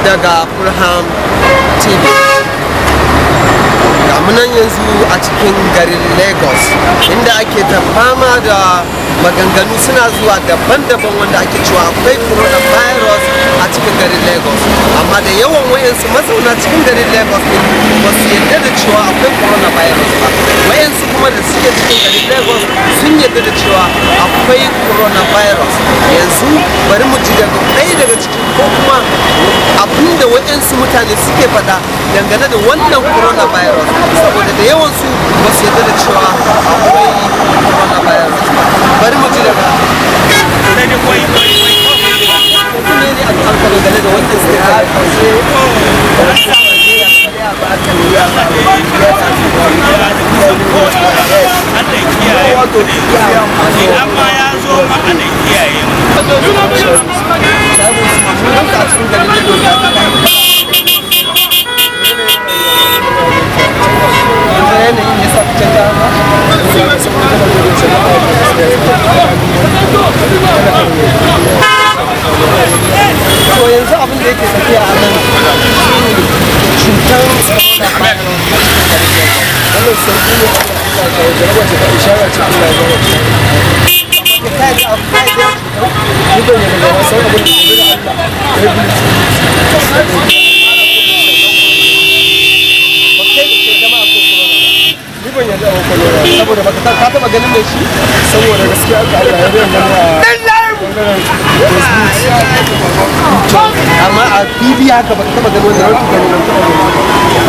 Daga Fulham TV. Ga mu nan yanzu a cikin garin Lagos, inda ake ta fama da maganganu suna zuwa daban-daban, wanda ake cewa akwai coronavirus a cikin garin Lagos. Amma da yawan wayansu mazauna cikin garin Lagos din ba su yarda da cewa akwai coronavirus ba. Wayansu kuma da suke cikin garin Lagos sun yarda da cewa akwai coronavirus. Yanzu bari mu ji daga ɗaya daga cikin, ko kuma abinda wayansu mutane suke faɗa dangane da wannan coronavirus, saboda da yawansu ba su yarda da cewa akwai coronavirus ba. Bari mu ji daga ne ne a dangane da wannan statement. Allah ya kiyaye mu ne, amma ya zo ma, Allah ya kiyaye mu. A cikin garin Lagos yanzu yanayin ya sa fitan dama. Saboda kana gudun sana'a da To, yanzu abin da yake tafiya a nan shine cutar coronavirus a cikin garin Lagos. Wannan sauƙi ne Allah ya kawo, jaraba ce ta ishara ce Allah ya bawa. Ka yadda ka yadda cutar? Ni ban yarda ba, san abin da gobe da Allah ya bi. Ba kai da ke zama akwai corona ba? Ni ban yarda a corona. Saboda baka ta taba ganin mai shi? Saboda gaskiya aka Allah ya bayyana a bangaren Facebook. Amma a bibi haka baka taba ganin wanda Gani ban taɓa gani.